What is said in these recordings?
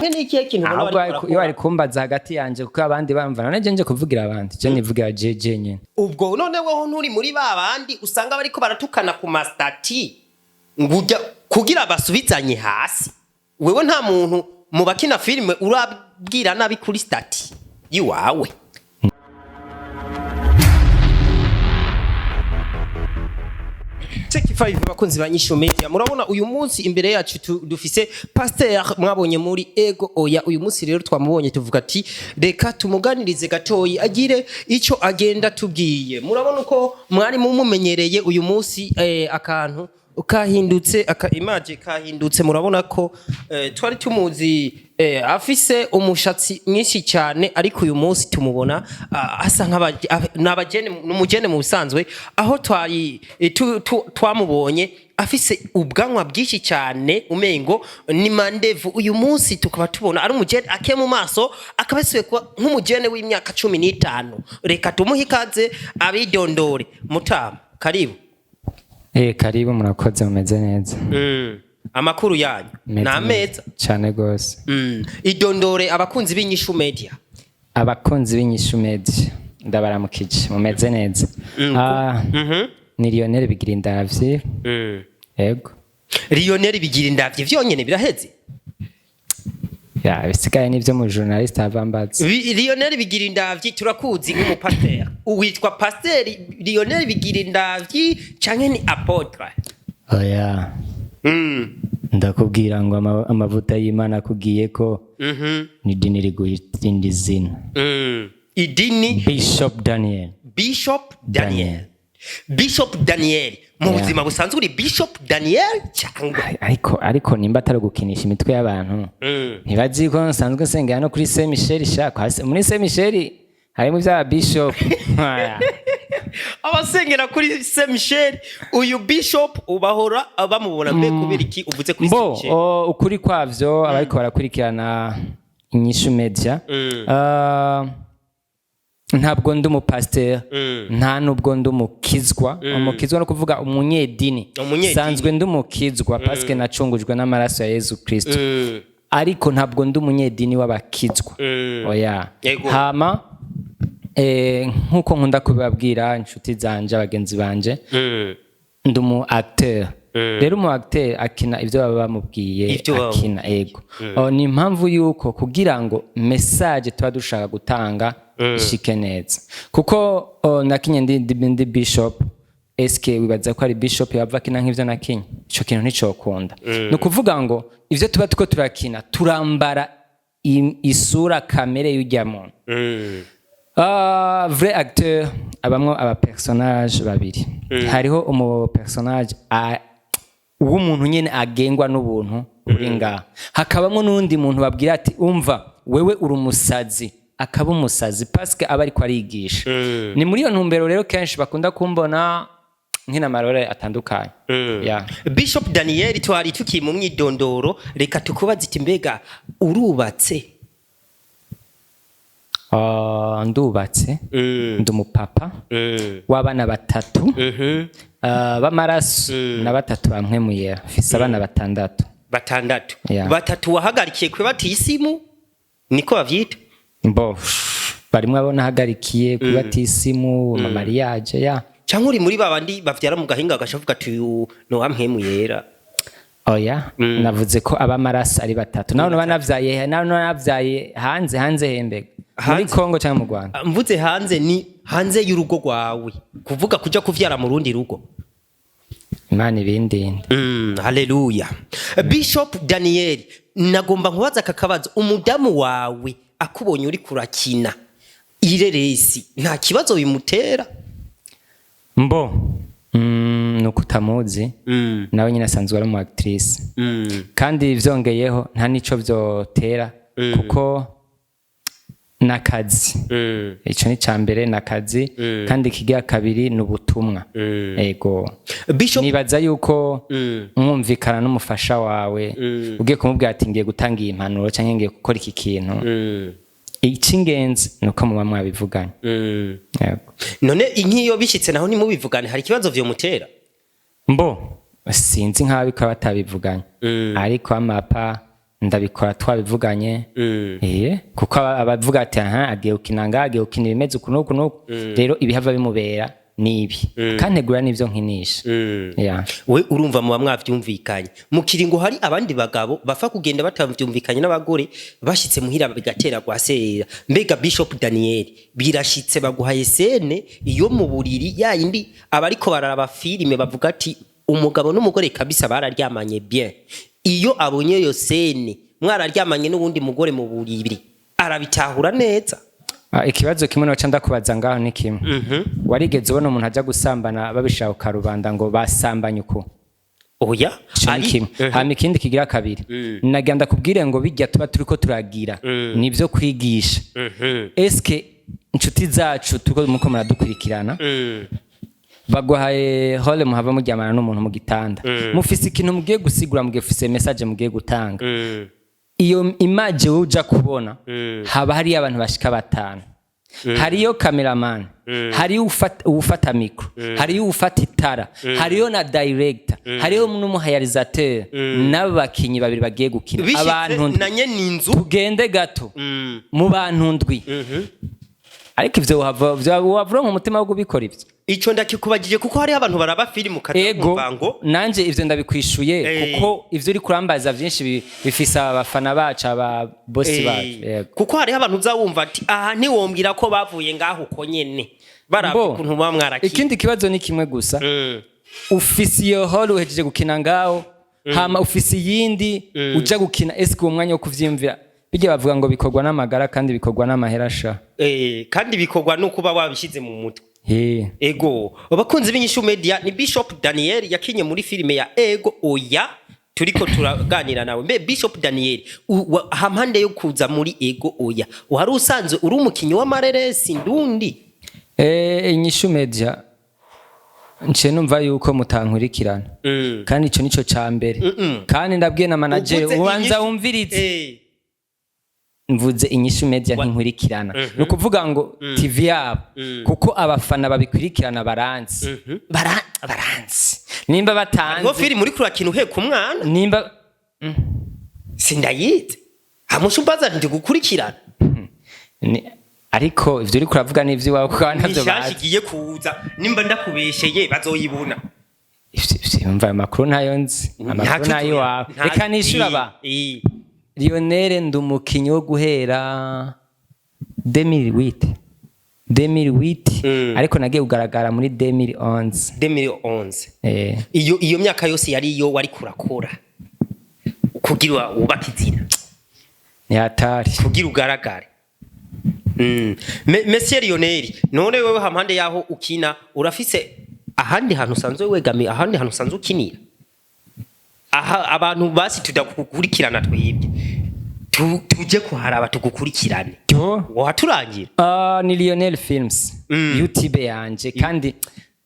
Canke ni ikihe kintu ubona Ahubwo bariko iyo barakora? bari kumbaza hagati yanje, kuko abandi bamva none je nje kuvugira abandi, je nivugira jeje nyene. Ubwo none weho nturi muri ba bandi usanga bariko baratukana ku ma statuts ngo ujya kugira basubizanye hasi? Wewe nta muntu mu bakina filime urabwira nabi kuri statut yiwawe? Check 5, bakunzi ba Nyishu Media, murabona uyu munsi imbere yacu dufise pasteur mwabonye muri Ego Oya. Uyu munsi rero twamubonye, tuvuga ati reka tumuganirize gatoyi, agire ico agenda tubwiye. Murabona uko mwari mumumenyereye, uyu munsi akantu kahindutse, aka image kahindutse. Murabona ko twari tumuzi afise umushatsi mwinshi cyane, ariko uyu munsi tumubona asa n'abagene, n'umugene mu busanzwe, aho twari twamubonye afise ubwanwa bwinshi cyane, umengo ni mandevu. Uyu munsi tukaba tubona ari umugene ake mu maso, akaba asubiye kuba nk'umugene w'imyaka 15. Reka tumuhe ikaze abidondore. Mutama, karibu. Karibu, murakoze, mumeze neza? Amakuru yanyu? Meze Ni ameza. neza cane gose. Idondore abakunzi b'Inyishu Media. Abakunzi b'Inyishu Media, ndabaramukije, mumeze neza? Ni Lionel Bigirindavyi, yego. Lionel Bigirindavyi, vyonyene biraheze? Ya, bisigaye nivyo mu journaliste avambaza. Lionel Bigirindavyi, turakuzi nk'umupasiteri. Witwa pasiteri Lionel Bigirindavyi canke ni apôtre? Oya. Ndakubwira ngo amavuta y'Imana akugiye ko n'idini riguha irindi zina. Idini? Bishop Daniel. Bishop Daniel. Daniel. Bishop Daniel, mu buzima busanzwe uri Bishop Daniel cyangwa? Ariko nimba atari gukinisha imitwe y'abantu, ntibazi ko nsanzwe nsengera no kuri Saint Michel sha muri Saint Michel harimo ibya bishop. Oya. Abasengera kuri Saint Michel, uyu bishop ubahora bamubona mbe kubera iki uvuze kuri Saint Mbo Michel? ukuri kwavyo, abariko barakurikirana Inyishu Media, ntabwo ndi umupasiteri, nta nubwo ndi umukizwa. Umukizwa no kuvuga umunyedini. Umunyedini. Sanzwe ndi umukizwa parce que nacungujwe n'amaraso ya Yezu Kristo, ariko ntabwo ndi umunyedini w'abakizwa, oya. Hama nkuko nkunda kubibabwira inshuti zanje, abagenzi banje, ndi umu acteur. Rero umu acteur akina ibyo baba bamubwiye. Ivyo baba Akina, ego. Oh, ni impamvu yuko kugira ngo message tuba dushaka gutanga ishike neza, kuko nakinye ndi bishop. Eske wibaza ko ari bishop yava akina nk'ivyo nakinye? Ico kintu nticokunda. Ni ukuvuga ngo ivyo tuba tuko turakina, turambara isura kamere y'urya muntu. Vrai acteur abamwo aba personnage babiri. Hariho umu personnage w'umuntu nyene agengwa n'ubuntu uri ngaha, hakabamwo n'undi muntu babwira ati umva, wewe uri umusazi, akaba umusazi parce que aba ariko arigisha. Ni muri iyo ntumbero rero kenshi bakunda kumbona nkina amarore atandukanye, yeah. Bishop Daniel, twari tukiri mu mwidondoro, reka tukubaze iti mbega urubatse? Ndubatse, ndi umupapa w'abana batatu b'amaraso na batatu bamwemuye. Mfise abana batandatu. Batandatu? Yeah. Batatu wahagarikiye kwe batiye isimu, niko bavyita? Mbo barimwo abo nahagarikiye kuri batisimu, ama mariage ya. Cyangwa uri muri babandi bavyara mu gahinga bagashavuga ati uyu ni uwampwemu yera? Oya, navuze ko ab'amaraso ari batatu. Nawe nabavyaye, nawe nabavyaye hanze hembega muri Hanze? Kongo cyangwa mu Rwanda? Ah, mvuze hanze ni hanze y'urugo rwawe, kuvuga kuja kuvyara mu rundi rugo. Imana ibindinde. Haleluya. Bishop Daniel, nagomba nkubaza aka kabazo: umudamu wawe akubonye uri kurakina ireresi, nta kibazo bimutera? Mbo nuko utamuzi. Nawe nyine asanzwe ari umu actrice. Kandi vyongeyeho nta nico vyotera, kuko nakazi. Ico ni ca mbere, nakazi. Kandi ikigira kabiri ni ubutumwa, ego. Bishop Nibaza yuko mwumvikana n'umufasha wawe, ugiye kumubwira ati ngiye gutanga iyi mpanuro cyangwa ngiye gukora iki kintu, icy'ingenzi ni uko muba mwabivuganye. Yego. None nk'iyo bishitse naho ntimubivugane, hari ikibazo vyomutera? Mbo sinzi nk'ababikora batabivuganye, ariko amapa Ndabikora twabivuganye. Kuko abavuga ati: "Aha agiye gukina ngaha, agiye gukina ibimeze uku n'uku n'uku." Rero ibihava bimubera nibi, akantegura n'ivyo nkinisha. Yeah. We urumva muba mwavyumvikanye mu kiringo. Hari abandi bagabo bafa kugenda batavyumvikanye n'abagore, bashitse muhira bigatera rwaserera. Mbega Bishop Daniel, birashitse baguhaye scène iyo mu buriri, ya yindi abariko bararaba filime bavuga ati: "Umugabo n'umugore kabisa bararyamanye bien"? Iyo abonye iyo scène mwararyamanye n'uwundi mugore mu buriri, arabitahura neza? Ah, ikibazo kimwe noca ndakubaza ngaho ni kimwe: warigeze ubona umuntu ajya gusambana babishaka ku karubanda ngo basambanye uko? Oya. Ico ni kimwe. Hama ikindi kigira kabiri, nagira ndakubwire ngo bijya tuba turiko turagira nivyo kwigisha. Eske inshuti zacu turiko muko muradukurikirana, baguhaye rôle, muhava muryamana n'umuntu mu gitanda, mufise ikintu mugiye gusigura, mugifise message mugiye gutanga, iyo image wowe uja kubona, haba hariyo abantu bashika batanu: hariyo cameraman, hariyo uwufata micro, hariyo uwufata itara, hariyo na director, hariyo n'umu réalisateur n'abakinyi babiri bagiye gukina. Bishitse Abantu ndwi. na nyene inzu. Tugende gato mu bantu ndwi, ariko ivyo wava uronka umutima wo kubikora ivyo? Ico ndakikubagije kuko hariho abantu baraba filime ukaza Ego. kumva ngo Nanje ivyo ndabikwishuye, kuko ivyo uri kurambaza vyinshi bifise abafana bacu, aba bosi bacu. Yego. Kuko hariho abantu uzawumva ati: "Aha ntiwombwira ko bavuye ngaho uko nyene." Baraba Bo, ukuntu muba mwarakiye. Ikindi kibazo ni kimwe gusa: ufise iyo rôle uhejeje gukina ngaho, hama ufise iyindi uja gukina. Eske uwo mwanya wo kuvyiyumvira? Bijya bavuga ngo bikorwa n'amagara, kandi bikorwa n'amahera sha. Kandi bikorwa no kuba wabishyize mu mutwe. Ego, abakunzi b'Inyishu Media, ni Bishop Daniel yakinye muri filime ya Ego Oya turiko turaganira nawe. Mbe Bishop Daniel, hampande yo kuza muri Ego Oya, wari usanzwe uri umukinyi w'amareresi ndundi? Inyishu Media, nce numva yuko mutankurikirana, kandi ico nico ca mbere. Kandi ndabwiye na manager, Uvuze ubanza Inyishu- wumvirize. Mvuze Inyishu Media ntinkurikirana, ni ukuvuga ngo TV yabo, kuko abafana babikurikirana baranzi. Baranzi nimba Hariho batanzi. filime uriko urakina uheka umwana. Nimba Sindayize, hamusha umbaza nti gukurikirana. Ariko ivyo uriko uravuga ni ivy'iwawe, kuko aba ntavyo Nishasha bazi. igiye kuza, nimba ndakubesheye bazoyibona. Ivyo, umva, ayo makuru ntayo nzi, amakuru Ntacyo. nayo iwawe. Reka nishura ba Lionel. Ndi umukinyi wo guhera 2008, 2008, ariko nagiye kugaragara muri 2011. 2011? Eh. Iyo myaka yose yari iyo wari kurakora kugira wubake izina? Ni hatari. Kugira ugaragare. Monsieur Lionel, none wewe hampande yaho ukina, urafise ahandi hantu usanzwe wegamiye, ahandi hantu usanzwe ukinira, aha abantu basi tudakukurikirana twebwe tuje kuharaba tugukurikirane? Yo. Waturangira? Ah, ni Lionel Films, YouTube yanje. Kandi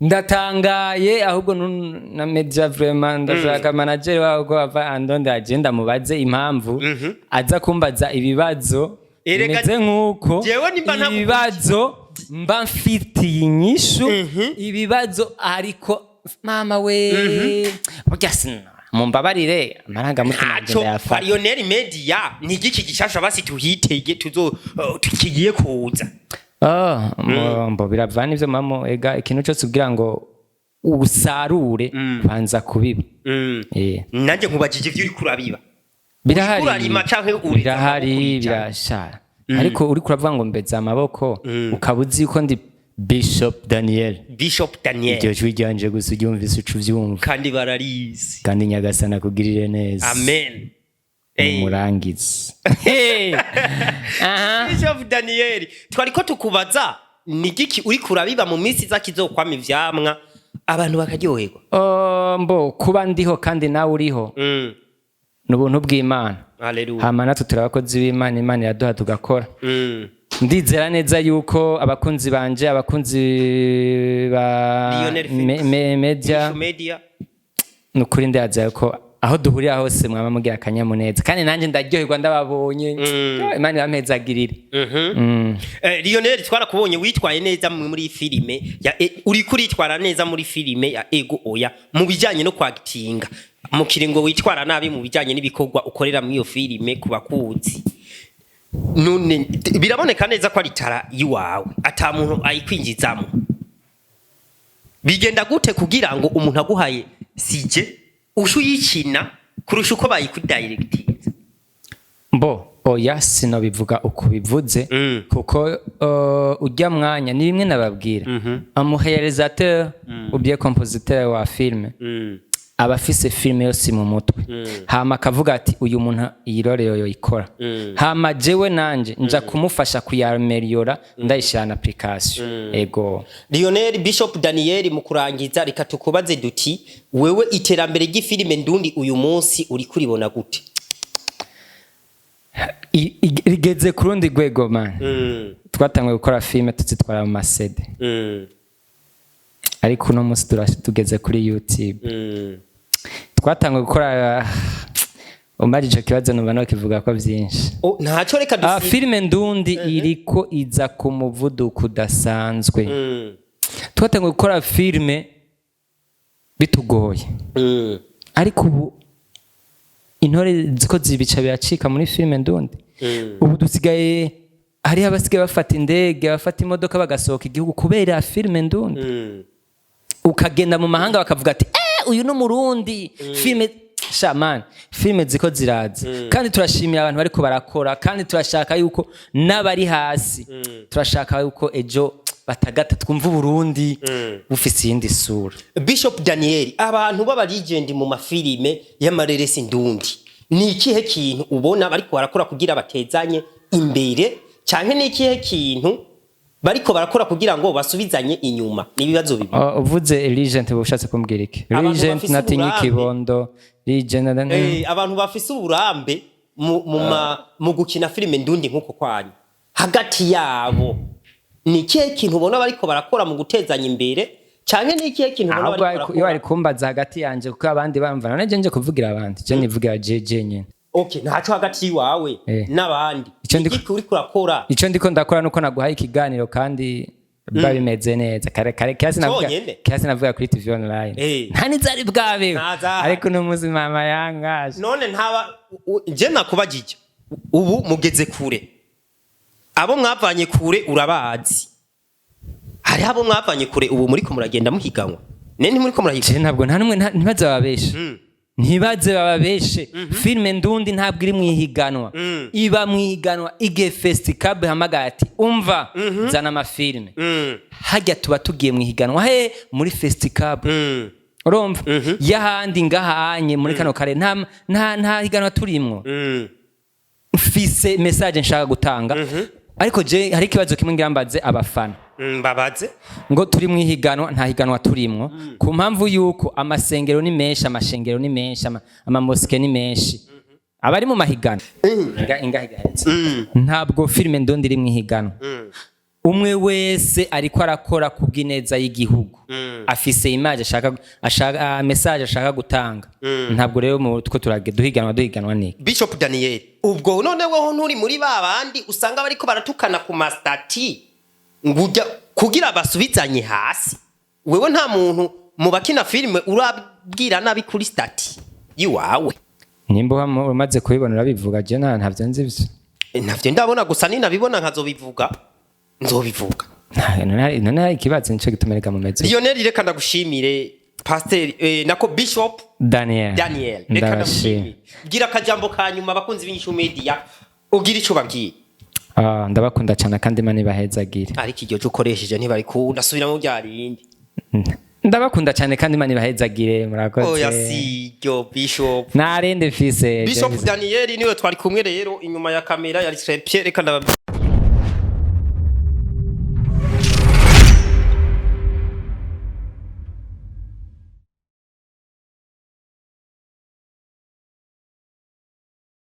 ndatangaye ahubwo na media, vraiment ndashaka manager wawe ko ava andonde agenda mubaze impamvu aza kumbaza ibibazo Erega bimeze nk'uko jewe nimba ibibazo mba mfitiye inyishu ibibazo. Ariko mama we, burya sina, mumbabarire, amarangamutima Ntaco. agenda yafata. Lionel Media ni igiki gishasha basi tuhitege tuzo tukigiye kuza? Ah, mbo biravana ivyo mamo. Ega ikintu cyose kugira ngo usarure banza kubiba. Nanjye nkubajije ivyo uriko urabiba. Birahari. Urarima canke uriza Birahari. amaboko uricara? Birasha, ariko uriko uravuga ngo mbeza amaboko, ukaba uzi ko ndi Bishop Daniel. Bishop Daniel. Iryo jwi ryanje gusa uryumvise uca uvyumva. Kandi bararizi. Kandi Nyagasana akugirire neza. Amen. Umurangizi. Aha. Bishop Daniel, twariko tukubaza ni igiki uriko urabiba mu minsi iza kizokwama ivyamwa, abantu bakaryoherwa. Oh, mbo kuba ndiho kandi nawe uriho ni ubuntu bw'Imana. Haleluya. Hama natwe turi abakozi b'Imana, Imana iraduha tugakora. Ndizera neza yuko abakunzi banje, abakunzi ba Lionel Felix. media, Bishop Media. ni ukuri ndaza yuko Aho duhurira hose mwaba mugira akanyamuneza, kandi nanjye ndaryoherwa ndababonye. Imana irampezagirire. Lionel, twarakubonye witwaye neza muri filime ya uriko uritwara neza muri filime ya Ego Oya mu bijanye no kwagitinga, mu kiringo witwara nabi mu bijanye n'ibikorwa ukorera muri iyo filime ku bakuzi. None biraboneka neza ko ari talent yiwawe, ata muntu ayikwinjizamo. Bigenda gute kugira ngo umuntu aguhaye sujet ushe uyikina kurusha uko bayikudirectinze? Mbo oya, sinobivuga uko bivuze, kuko ujya mwanya ni bimwe nababwira, umuréalisateur ou bien compositeur wa film aba afise filime yose mu mutwe, hama akavuga ati: "Uyu muntu iyi role yoyo ikora." Hama jewe nanje nja kumufasha kuyaméliora, ndayishira na application, ego. Lionel Bishop Daniel, mu kurangiza reka tukubaze duti: wewe iterambere ry'ifilime ndundi uyu munsi uri kuribona gute? Rigeze ku rundi rwego, man. Twatanguye gukora filime tuzitwara mu maCD, ariko uno munsi tugeze kuri YouTube. Twatanguye gukora, umara ico kibazo numva nokivuga ko vyinshi. Oh, ntaco, reka dusi. Filime ndundi iriko iza ku muvuduko udasanzwe. Twatanguye gukora filime bitugoye, ariko ubu intore ziko zibica biracika muri filime ndundi. Ubu dusigaye hariho abasigaye bafata indege, bafata imodoka, bagasohoka igihugu kubera filime ndundi. Ukagenda mu mahanga bakavuga ati: "Eh, uyu ni Umurundi." Filime shamani, filime ziko ziraza, kandi turashimira abantu bariko barakora, kandi turashaka yuko n'abari hasi, turashaka yuko ejo batagata twumva Uburundi bufise iyindi sura. Bishop Daniel, abantu b'aba legend mu mafilime y'amareresi ndundi, ni ikihe kintu ubona bariko barakora kugira batezanye imbere, canke ni ikihe kintu bariko barakora kugira ngo basubizanye inyuma? Ni ibibazo bibiri. Oh, uvuze legend uba ushatse kumbwira iki? Abantu Legend bafise natinye uburambe. ikibondo legend. Abantu bafise uburambe mu gukina filime ndundi nk'uko kwanyu, hagati yabo ni ikihe kintu ubona bariko barakora mu gutezanya imbere, canke ni ikihe kintu ubona Ahubwo bariko iyo barakora? wari kumbaza hagati yanje, kuko abandi bamva none je nje kuvugira abandi, je nivugira jeje nyene. Okay, ntaco, hagati yiwawe n'abandi. Igiki uriko urakora? Ico ndiko ndakora nuko naguhaye ikiganiro kandi biba bimeze neza. Kare kare kiasi navuga Conyene? kiasi navuga kuri TV online, nta nizari bwabeho. Ntazahari. Ariko uno munsi mama yangaje. None ntaba je nakubajije, ubu mugeze kure, abo mwavanye kure urabazi, hariho abo mwavanye kure, ubu muriko muragenda muhiganwa, ne ntimuriko murahiganwa? Je ntabwo, nta numwe, ntibaze bababeshe, ntibaze bababeshe. Filime ndundi ntabwo iri mu ihiganwa. Iba mu ihiganwa igihe Festicab ihamagaye ati: "Umva, zana amafilime." Hajya tuba tugiye mu ihiganwa he? Muri Festicab. Urumva y'ahandi ngahanye muri kano kare nta higanwa turimwo. Mfise message nshaka gutanga, ariko je hari ikibazo kimwe ngira mbaze abafana. Mbabaze. Ngo turi mu ihiganwa? Nta higanwa turimwo, ku mpamvu yuko amasengero ni menshi, amashengero ni menshi, amamosquées ni menshi, abari mu mahiganwa ingahe gahetse. Ntabwo filime ndundi iri mu ihiganwa. Umwe wese ariko arakora ku bw'ineza y'igihugu, afise image ashaka, message ashaka gutanga. Ntabwo rero mu two turage duhiganwa niki. Bishop Daniel, ubwo none weho nturi muri ba bandi usanga bariko baratukana ku mastatuts ngo ujya kugira basubizanye hasi? Wewe nta muntu mu bakina filime urabwira nabi kuri statut yiwawe? Nimba umaze kubibona urabivuga, je ntavyo nzi ivyo. Ntavyo ndabona, gusa ninabibona nkazobivuga, nzobivuga. None hari ikibazo? Nico gituma reka mumeze. Lionel, reka ndagushimire. Pasteur, nako Bishop Daniel. Daniel, reka Ndabashimira. ndagushimire. Bwira akajambo ka nyuma abakunzi b'Inyishu Media, ugira ico babwiye. Ah, ndabakunda cyane kandi Imana ibahezagire. Ariko iryo jwi ukoresheje ntibarikunda, subiramo rya rindi. Ndabakunda cyane kandi Imana ibahezagire, murakoze. Oya, siryo, Bishop. Narende mfise. Bishop Daniel niwe twari kumwe rero, inyuma ya kamera yari Pierre. Reka ndababwira.